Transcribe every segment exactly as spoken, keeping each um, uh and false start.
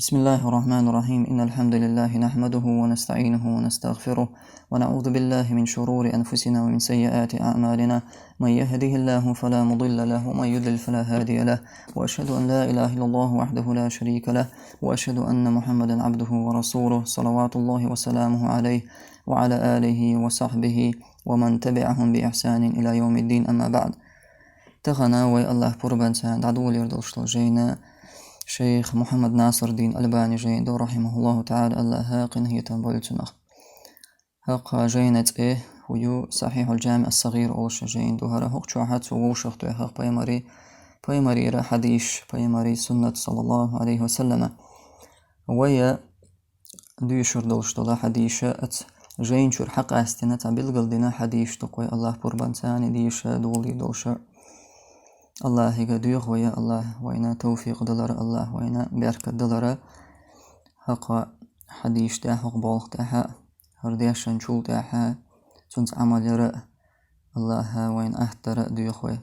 بسم الله الرحمن الرحيم. إن الحمد لله نحمده ونستعينه ونستغفره، ونعوذ بالله من شرور أنفسنا ومن سيئات أعمالنا. من يهده الله فلا مضل له، ومن يضلل فلا هادي له. وأشهد أن لا إله إلا الله وحده لا شريك له، وأشهد أن محمدا عبده ورسوله، صلوات الله وسلامه عليه وعلى آله وصحبه ومن تبعهم بإحسان إلى يوم الدين، أما بعد. Тахана вай, Аллахь пурбанца, дӀадолийр долуш долу жайна шайх Мухьаммад Насруддин Албани жайна ду, рахьимахуллаху таӀала, Аллахьа къинхетам бойла цунах. ХӀокху жайна цӀе хӀу ю, Сахьихьул-Джами ас-Сагъир олуш жайна ду хӀара. ХӀокху чохь цо вовшах тоьхна пайхамари, пайхамарера хьадийсаш, пайхамари суннат, саллаллаху Ӏалайхи ва саллама. Вай дуьйцур долуш долу хьадийсаш оцу жайна чуьра хьакъаьстина цхьа билгалдина хьадийсаш ду-кх вай, Аллахь пурбанца, дийша долий долуша. Аллахьига доьху вай, Аллахь вайна тавфикъ далара, Аллахь вайна беркат далара. ХӀокху хьадийсаш тӀехь, хӀокху болх тӀехь, хӀара дешначул тӀехь, цуьнца Ӏамал яра Аллахьа вайна аттара доьху вай.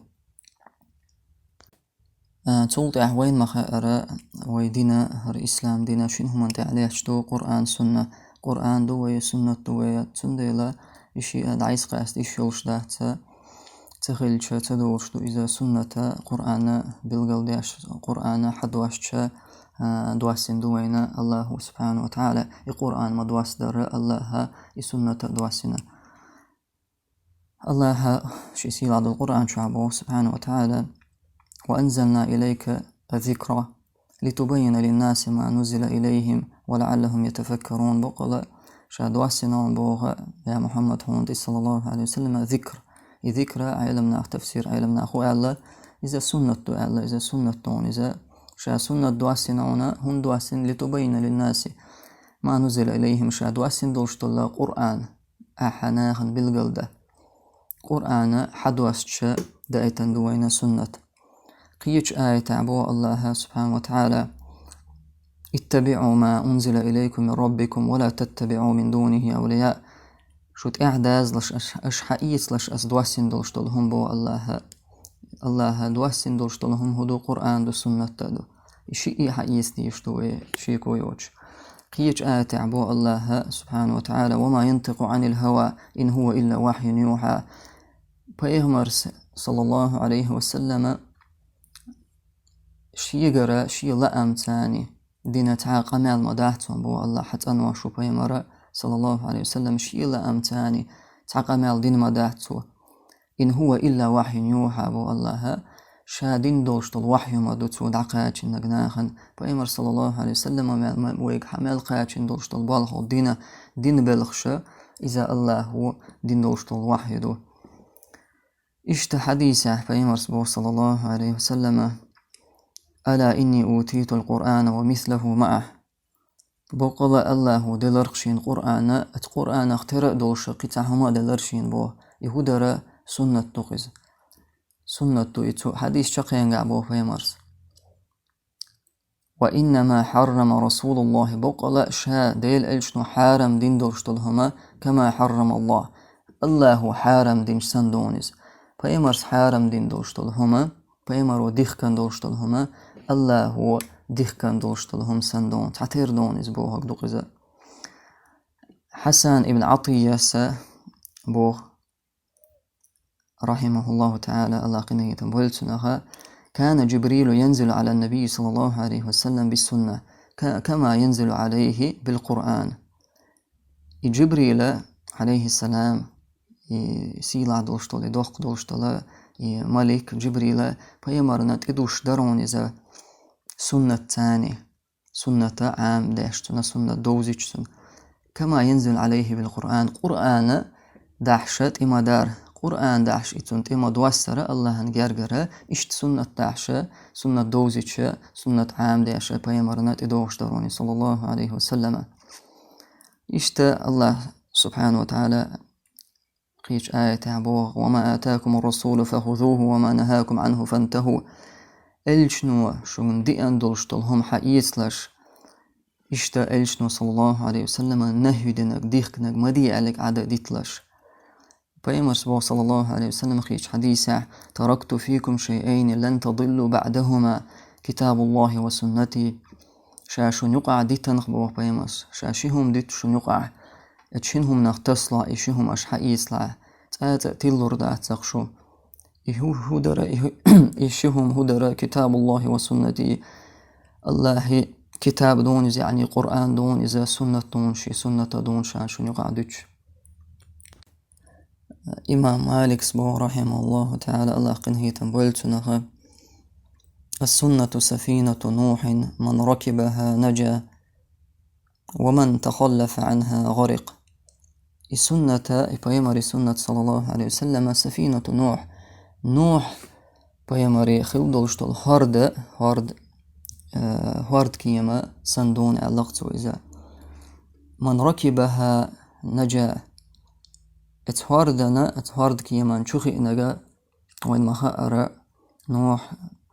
А, цул тӀаьхьа вайна ма-хаъара, вай дина, хӀара ислам дина шина хӀуманна тӀехь лаьтташ ду Къуръан, сунна. Къуръан ду вай, суннат ду вай, цундела и шиъ дӀасакъаьста йиш йолуш дац, ца хилча, ца долуш ду иза сунната, Къуръана билгалдеш, Къуръана хьадоссича, а, доссина ду вайна Аллахьа субхьанаху ва таӀала. И Къуръан ма доссадара Аллахьа, и сунната доссина. Аллахьа шен сийлахь долу Къуръан чохь боху, субхьанаху ва таӀала: «Ва анзална илайка зикра литубаййина линнаси ма нуззила илайхим ва лаӀаллахум ятафаккарун». Бакъала ша доссина хьуна боху, я Мухьаммад, хьуна тӀе, саллаллаху Ӏалайхи ва саллама, зикр. И зикра Ӏеламнаха, тафсир Ӏеламнаха хӀу аьлла, иза суннат ду аьлла, иза суннат ду хьуна иза. Ша суннат доссина хьуна, хӀунда доссина, литубаййина линнаси ма нуззила илайхим, ша доссина долуш долу Къуръан ахьа нахана билгалдан. Къуръана хьадоссича даийтина ду вайна суннат. Кхечу аятехь боху Аллахьа субхьанаху ва таӀала: «Иттабиъу ма унзила илайкум мин раббикум ва ла таттабиъу мин дунихи авлияъ». Шу тӀаьхьа дазалаш, аша, аша хьаэцалаш аса доссина долуш долу хӀума боху Аллахьа. Аллахьа доссина долуш долу хӀума хӀу ду, Къуръан ду, суннат а ду. И шиъ а хьаэца дезаш ду вай шеко йоцуш. Кхечу аятехь боху Аллахьа субхьанаху ва таӀала: «Ва ма янтикъу Ӏанил хӀава, ин хӀува илла вахьюн юхьа». Пайхамарс, саллаллаху Ӏалайхи ва саллама, шегара, шен лаамца дина цхьа а къамел ма дац цо, боху Аллахьа, цӀанвеш ву пайхамар, саллаллаху Ӏалайхи ва саллам, шен лаамца цхьа къамел дина ма дац цо. «Ин хӀува илла вахьюн юхьа», боху Аллахьа, ша дина долуш долу вахью ма ду цо дӀакхачийнарг нахана. Пайхамар, саллаллаху Ӏалайхи ва саллама, мел, ма-, вайга хьа мел кхачийна долуш долу болх, дина, дина белхаш, иза Аллахьа дина долуш долу вахью ду. Иштта хьадисехь пайхамарс боху, саллаллаху Ӏалайхи ва саллама: «Ала инни утитул Къуръана ва мислаху маъахь». Бакъала Аллахьа делара-кх шена Къуръан, оцу Къуръанах тера а долуш кхин цхьа хӀума а делара шена боху. И хӀу дара? Суннат ду-кх иза. Суннат ду и цу хьадис чаккхенгахь боху пайхамарс. «Ва иннама хьаррама Расулуллахи», бакъала ша Делан элчано хьарам дина долуш долу хӀума, «кама хьаррама Аллах», Аллахьа хьарам динчу санна ду хьуна иза. Пайхамарс хьарам дина долуш долу хӀума, пайхамаро дихкина долуш долу хӀума, Аллахьа дихкина долуш долу хӀума санна ду хьуна, цхьатера ду хьуна иза бохург ду-кх иза. Хьасан ибн Ӏатийяс боху, рахьимахуллаху таӀала, Аллахь къинхетам бойла цунах: «Кана Джибрилу янзилу Ӏалан-набийи, саллаллаху Ӏалайхи ва саллам, бис-сунна, ка-, кама янзилу Ӏалайхи бил-Къуръан». И Джибрила, Ӏалайхиссалам, и сийлахь долуш долу, и доккха долуш долу, и малик Джибрила пайхамарна тӀедуш дара хьуна иза суннатца, сунната Ӏамадеш, цунна суннат довзийта цунна. «Кама янзилу Ӏалайхи бил-Къуръан», Къуръана дахьаш тӀе ма дара, Къуръана дахьаш и цунна тӀе ма доссара Аллахьан гергара, иштта суннат дахьаш, суннат довзийта, суннат Ӏамадеш пайхамарна тӀедогӀуш дара хьуна, саллаллаху Ӏалайхи ва саллама. Иштта Аллахь субхьанаху ва таӀала кхечу аятехь боху: «Ва ма атакумур-расулу фахузуху ва ма нахакум Ӏанху фантаху». Элчано шуна деана долуш долу хӀума хьаэцалаш. Иштта элчано, саллаллаху Ӏалайхи ва саллама, нахью динарг, дихкинарг ма де аьлларг Ӏад а диталаш. Пайхамарс боху, саллаллаху Ӏалайхи ва саллам, кхечу хьадисехь: «Таракту фикум шайъайни лан тадиллу баӀдахума, китабуллахи ва суннати». ша шуна юкъахь диттанах боху пайхамарс, ша ши хӀума дитта шуна юкъахь, эцу шина хӀуманах таслахь, и ши хӀума аша хьаэцалахь, цкъа а тилалур дац-кх шу. И хӀу, хӀу дара, и хӀу, и ши хӀума хӀу дара, китабуллахи ва суннати, Аллахьи китаб ду иза, яъни Къуръан ду иза, суннат ду, шен суннат ду ша шуна юкъахь дуьтуш. Имам Маликс боху, рахьимахуллаху та'ала, Аллахь къинхетам бойла цунах: «Ас-суннату сафинату Нухьин, ман ракибаха наджа, ва ман тахаллафа анха гӀарикъ». И суннат, и пайхамаран суннат, саллаллаху Ӏалайхи ва саллама, сафинату Нухь. Нухь пайхамаран хилла долуш долу хӀорда, хӀорд-, э, хӀордкема санна ду аьлла-кх цо иза. «Ман ракибаха наджа». Эцу хӀордана, эцу хӀордкеман чу хиънарг, вайна ма-хаъара, Нухь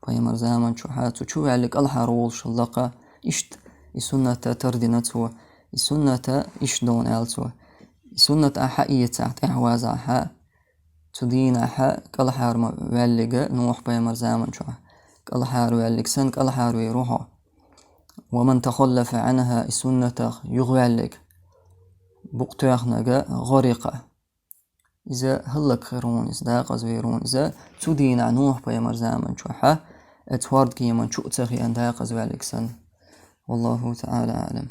пайхамаран заман чохь цу чу ваьлларг кӀалхьарволуш хилла-кх. Иштта и суннат тардина цо. И суннат иштта ду аьлла цо. И суннат ахь хьаэцахь, тӀаьхьавазахь, цу дийнахь кӀалхьарма ваьлларг Нухь пайхамаран заман чохь кӀалхьарваьлларг санна кӀалхьарвер ву хьо. «Ва ман тахаллафа анха», и суннатах юхаваьлларг, букъ тоьхнарг, гӀарикъа. Иза хӀаллакьхир ву, иза декъаза вер ву, иза цу дийнахь Нухь пайхамаран заман чохь, эцу хӀордкеман чу а ца хиъна декъаза ваьлларг санна. Валлаху та'ала а'лам.